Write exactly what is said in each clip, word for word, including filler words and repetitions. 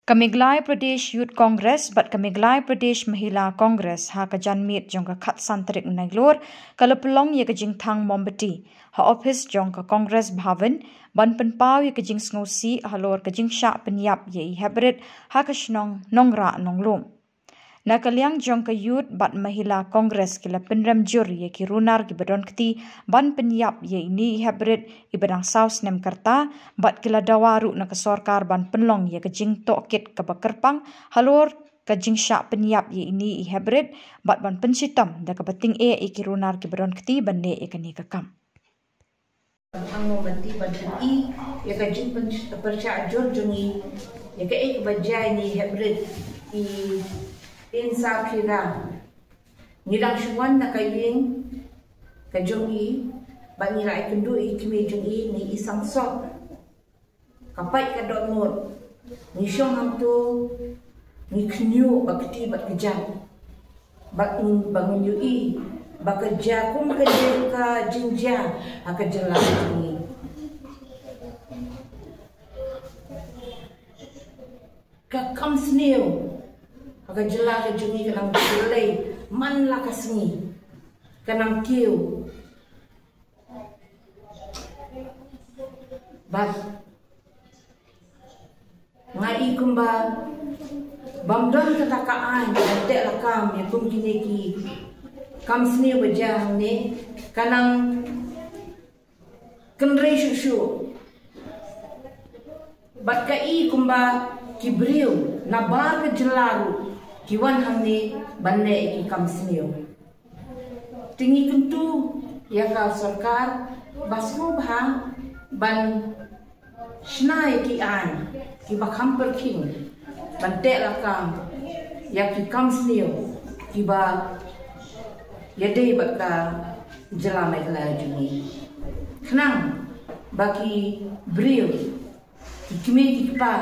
Ka Meghalaya Pradesh Youth Congress bad ka Meghalaya Pradesh Mahila Congress ha ka janmiet jong ka khatsan tarik Nailur ka la pynlong ïa ka jingthang mombati ha ophis jong ka Congress Bhavan ban pynpaw ïa ka jingsngewsih halor ka jingshah pynïap ïa i heprit ha ka shnong Nongrah Nonglum. Na ka liang jong ka Youth bad Mahila Congress ki la pynrem jur ïa ki runar kiba don kti ban pynïap ïa ine i heprit iba dang saw snem ka rta bad ki la dawa ruh na ka sorkar ban pynlong ïa ka jingtohkit kaba kyrpang halor ka jingshah pynïap ïa ine i heprit bad ban pynshitom da kaba tyngeh ïa ki runar kiba don kti ban leh ïa kane ka kam. Ang mombati ban pyni ïa ka jingpyrshah jur jong ngi ïa kaei kaba jia ïa ine i heprit i Insaphira. Ngi dang shu wan na ka ïing ka jong i bad ngi la ïakynduh ïa i kmie jong i, ngi i sangsot. Ka pait ka dohnud. Ngi shong hangto, ngi khynñiuh ba kti bad kjat. Ba ngin, ba ngin ïohi ba ka jia kum ka jia ka jingjia ha ka jylla jong ngi. Ka kam sniew ha ka jylla ka jong ngi ka nang pynlei man la ka sngi, ka nang kiew. Bad nga i kumba bym don kata ka aiñ ban teh lakam ïa kum kine ki kam sniew ba jia hangne, ka nang kynrei shuh shuh. Bad ka i kumba ki briew na bar ka jylla ruh ki wan hangne ban leh ïa ki kam sniew. Te ngi kyntu ïa ka sorkar ba sngewbha ban shna ïa ki aiñ kiba kham pyrkhing ban teh lakam ïa ki kam sniew kiba ïadei bad ka jylla Meghalaya jong ngi, khnang ba ki briew, ki kmie ki kpa,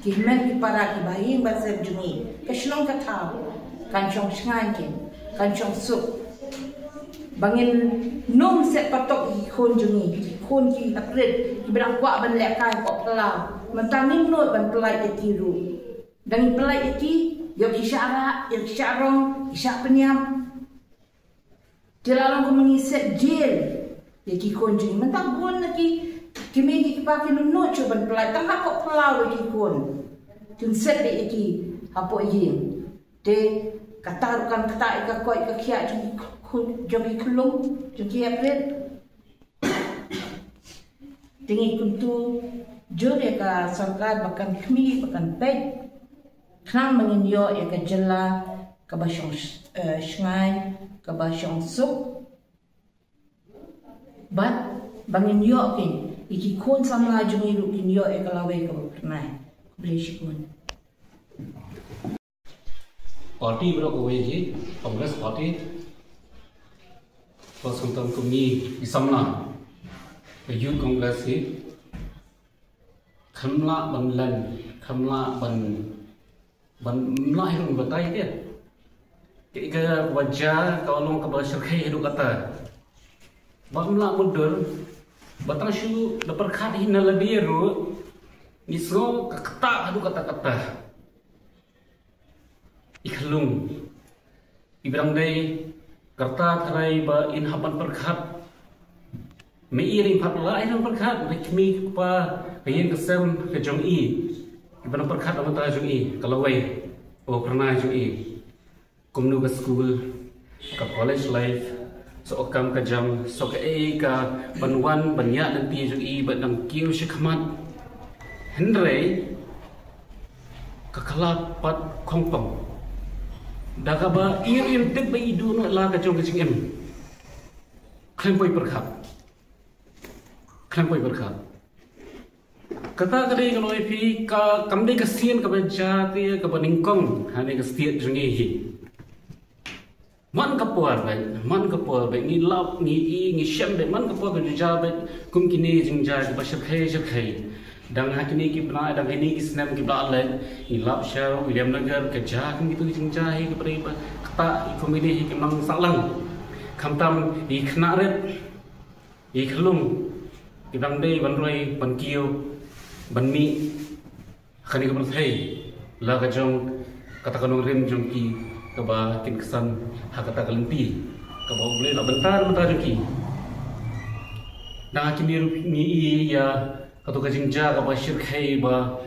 ki hynmen ki para, ki bahaïing bahasem jong ngi, ka shnong ka thaw kan shong shngaiñ kein, kan shong suk. Ba ngin nym set patok ïa ki khun jong ngi, ki khun ki heprit kiba dang kwah ban lehkai hapoh phyllaw. Mynta ngim nud ban pyllait ïa ki ruh. Dang ngi pyllait ïa ki, ïoh ki shah rah, ïoh ki shah rong, ki shah pynïap. Te la long kumba ngi set jail ïa ki khun jong ngi. Mynta bun na ki kmie ki kpa ki nud shuh ban pyllait, tang hapoh phyllaw ïa ki khun. Kin set ïa ki hapoh ïing. Te kata ruh kan ktah ïa ka koit ka khiah jong ki khun, jong ki khyllung, jong ki heprit. Te ngi kyntu jur ïa ka sorkar ba kan khmih, ba kan peit, khnang ba ngin ïoh ïa ka jylla kaba shong, eh, shngaiñ, kaba shong suk. Bad ba ngin ïoh kein, ïa ki khun samla jong ngi ruh kin ïoh ïa ka lawei kaba phyrnai. Khublei shibun. Party baroh kawei hi, Congress Party. Pas khamtam kum ngi ki samla ka Youth Congress hi, kham lah ban len, kham lah ban, ban, ym lah hi ruh ban batai te. Kaei kaba jia ka long kaba shyrkhei haduh katta. Ba ym lah mutdur, ba tang shu da pyrkhat hi na lade ruh ngi sngew ka ktah haduh katta katta. I khyllung, iba dang dei ka rta tharai ba in hap ban pyrkhat. Me i ring pat la i dang pyrkhat, ba kmie kpa, ka ïing ka sem ka jong i, iba dang pyrkhat na bynta jong i, ka lawei, ka phyrnai jong i. Kumno ka skul, ka college life, soh ka kam ka jam, soh kaei ka ban wan ban ïaid lynti jong i ba dang kiew shakhmat. Hynrei ka khlad pat khongpong. Da kaba i ruh im tip ba i duh noh la ka jong ka jingim. Khlem poi pyrkhat. Khlem poi pyrkhat. Kata ka dei ka lawei phi, ka, kam dei ka sien kaba jia te kaba nyngkong ha kane ka state jong ngi hi. Man ka por bad, man ka por bad, ngi lap, ngi i, ngi shem bad, man ka por ka jia bad, kum kine jingjia kiba shyrkhei shyrkhei. Dang ha kine ki bnai, dang ha kine ki snem kiba la leit, ngi lap sha Williamnagar, ka jia kum kitu ki jingjia hi kiba dei ba ktah, kum kine hi ki nang sahlang. Khamtam i khynnah rit, i khyllung, ki dang dei ban roi, ban kiew, ban mih ha kane ka pyrthei. La ka jong kata ka nongrim jong ki kaba kin ksan ha kata ka lynti kaba U Blei la bynta na ka bynta jong ki. Nangta kine ruh ngi i ïa kato ka jingjia kaba shyrkhei ba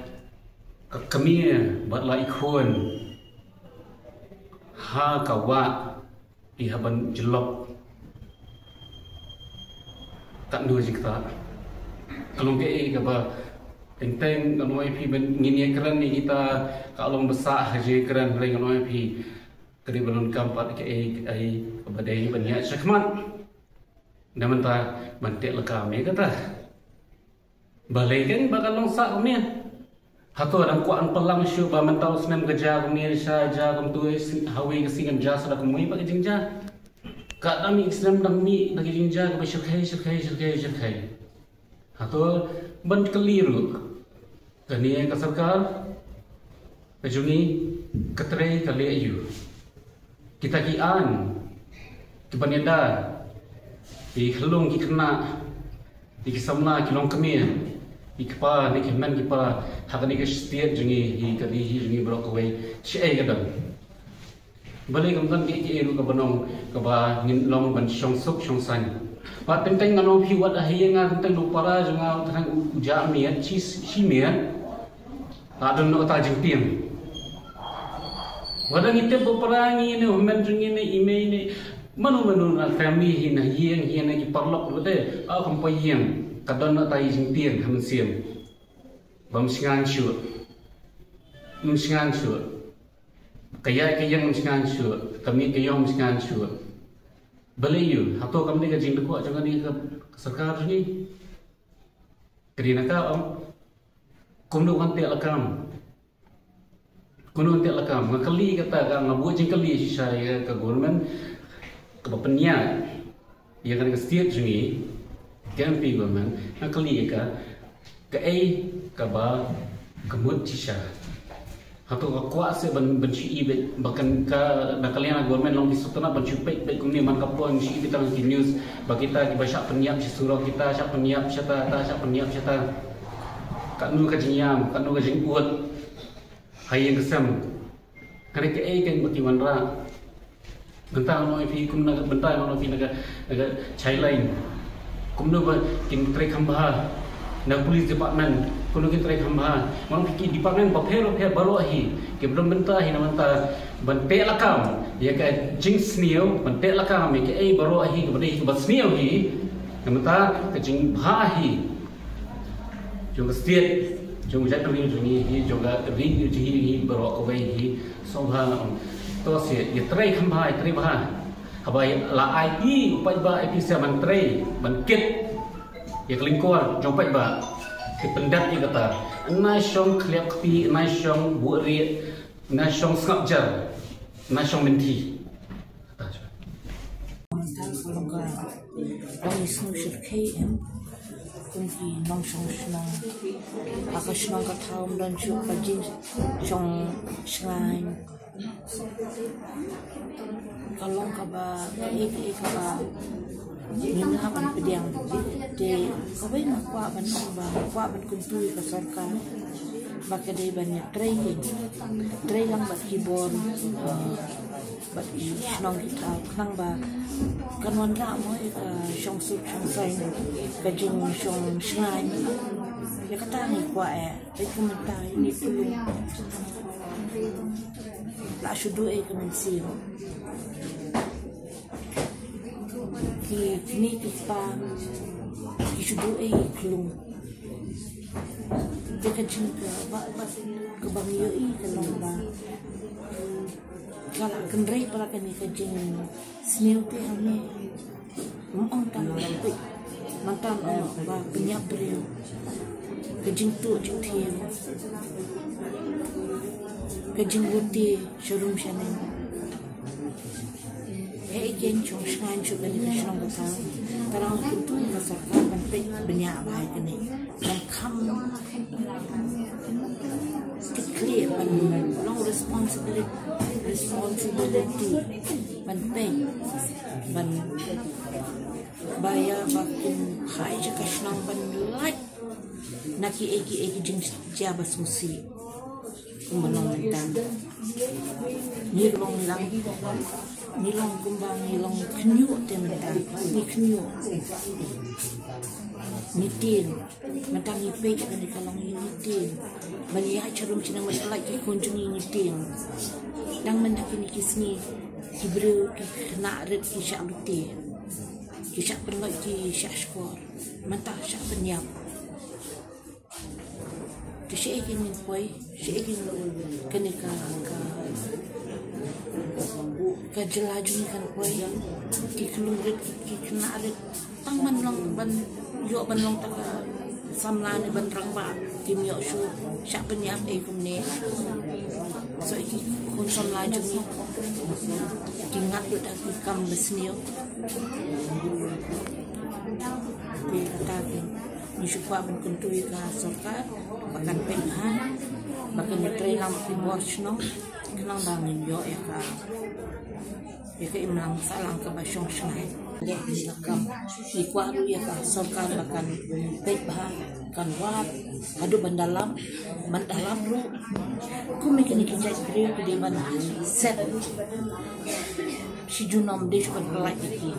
ka kmie bad la i khun ha ka wah i ha ban jyllop. Katno jingktah. Ka long kaei kaba teng teng ngan ong ïa phi ban ngin ïa kren ïa kita, ka long ba sah ha jingkren, hynrei ngan ong ïa phi ka dei ban long kam pat kaei kaei kaba dei ban ïa shakhmat. Na mynta ban teh lakam ïa kata. Balei kan ba ka long sah kumne? Hato dang kwah ngan pynlang shuh ba mynta u snem ka jia kumne, sha jia kumtu, eh, si-, hawei ka sngi kan jia sa da kumwei pat ka jingjia. Ka dang mih snem dang mih da ka jingjia kaba shyrkhei, shyrkhei, shyrkhei, shyrkhei. Hato ban kylli ruh. Kane ka sorkar ka jong ngi ka trei ka leh aiu? Kita ki aiñ kiban ïada ïa ki khyllung ki khynnah, ïa ki samla ki longkmie, ïa ki kpa ne ki hynmen ki para ha kane ka state jong ngi, ïa ka ri hi jong ngi baroh kawei, shaei ka don? Balei kam don kiei kiei ruh kaba nong kaba ngin long ban shong suk shong saiñ. Bad teng teng ngan ong phi wat ha ïing nga teng teng u para jong nga u thrang u jah miet shi, shi miet. La don noh kata jingtieng. Wat ngi tip ba para ngi ne u hynmen jong ngi ne i mei ne mano mano na family hi na ïing hi na ki paralok ruh te, ah, kam poi ïing ka don noh kata jingtieng ha mynsiem. Bym shngaiñ shuh. Bym shngaiñ shuh. Ka ïaid ka ïeng bym shngaiñ shuh, ka miet ka ïong bym shngaiñ shuh. Balei aiu? Hato kam dei ka jingdukhuh jong kane ka sorkar jong ngi? Ka dei na ka ong kumno kan teh lakam? Kumno kan teh lakam? Nga kylli kata ka, nga buh jingkylli shisha ïa ka government kaba pynïaid ïa kane ka state jong ngi, ka M P government, nga kylli ïa ka, kaei kaba ka mut shisha? Hato ka kwah seh ban, ban shu i beit ba kan ka, na ka liang ka government long ki sngewtynnat ban shu peit beit kumne man ka por ngi shu i beit tang ki news ba kita kiba shah pynïap shi surok, kita shah pynïap shata, ta shah pynïap shata. Katno ka jingïam, katno ka jingud ha ïing ka sem. Ka dei kaei kane ba ki wanrah? Bynta ngan ong ïa phi kumno, bynta ngan ong ïa phi na ka, na ka Chillian. Kumno ba kin trei kham bha na police department, kumno kin trei kham bha. Ngan ong ïa phi ki department bapher bapher baroh hi kiba don bynta hi na bynta ban teh lakam ïa ka jingsniew, ban teh lakam ïa kaei baroh hi kaba dei kaba sniew hi na bynta ka jingbha hi jong ka state, jong ka jaitbynriew jong ngi hi, jong ka ri jong ngi hi baroh kawei hi. Sngewbha, to seh, ïa trei kham bha, ïa trei bha. Haba la ai i u paidbah, ai i seh ban trei, ban kit ïa ka lyngkor jong u paidbah, ki pyndep ïa kata. Nai shong khlieh kti, nai shong buhrieh, nai shong sngap jar, nai shong mynthi. Long i sngewsih em, kum ki nongshong shnong ha ka shnong ka thaw, ym don shuh ka jingshong shngaiñ. Ka long kaba, kaei kaei kaba ngim lah ban pdiang. Te kawei nga kwah ban ong ba nga kwah ban kyntu ïa ka sorkar ba ka dei ban ïa trei, trei lang bad ki bor, eh, bad ki shnong ki thaw, khnang ba kan wanrah mo ïa ka shong suk shong saiñ, ka jingshong shngaiñ. Ïa kata ngi kwah eh, ïa ka mynta ïa ngi pynlong la shu duh ïa ka mynsiem. Ki kmie ki kpa ki shu duh ïa ka khlung. Te ka jing ka ba, ba, kaba ngi ïohi ka long ba ka la kynrei para kane ka jingsniew te hangne. Ym ong tang ba peit, mynta ym ong ba pynïap briew. Ka jingtuh jingthiang, ka jinglute sharum shaneng. Hei ïa ka jingshong shngaiñ shuh kane ka shnong ka thaw. Tang kyntu ïa ka sorkar ban peit bniah bha ïa kane. Ban kham kit khlieh, ban long responsibility, responsibility ban peit, ban ba ïa ba kin phai sha ka shnong ban lait na kiei kiei ki jingjia ba sngewsih. Kumba long mynta. Ngi long lang. Ngi long kumba ngi long khynñiuh te mynta. Ngi khynñiuh. Ngi tieng. Mynta ngi peit ïa kane ka longïing ngi tieng. Ban ïaid sharum sha nang ban pyllait ki khun jong ngi ngi tieng. Dang mynta kine ki sngi ki briew ki khynnah rit ki shah lute. Ki shah pynlait ki shah shkor. Mynta shah pynïap. Te shaei ngin poi, shaei ngin kane ka, ka, ka jylla jong ngi kan poi. Ki khynnah rit, ki khynnah rit. Tang ban long ban ïoh ban long tang ka samla ne ban rangbah. Kim ïoh shuh, shah pynïap ei kumne. So ki khun samla jong ngi ki ngat lut ha ki kam basniew. Te kata ki ngi shu kwah ban kyntu ïa ka sorkar ba kan peit bha, ba kan trei lang ki bor shnong khnang ba ngin ïoh ïa ka, ïa ka imlang sahlang kaba shong shngaiñ. Ngi kwah ruh ïa ka sorkar ba kan peit bha, kan wad haduh ban da lap, ban da lap ruh. Kum kine ki jait briew ki dei ban set shi junom, dei shu ban pyllait ïa ki.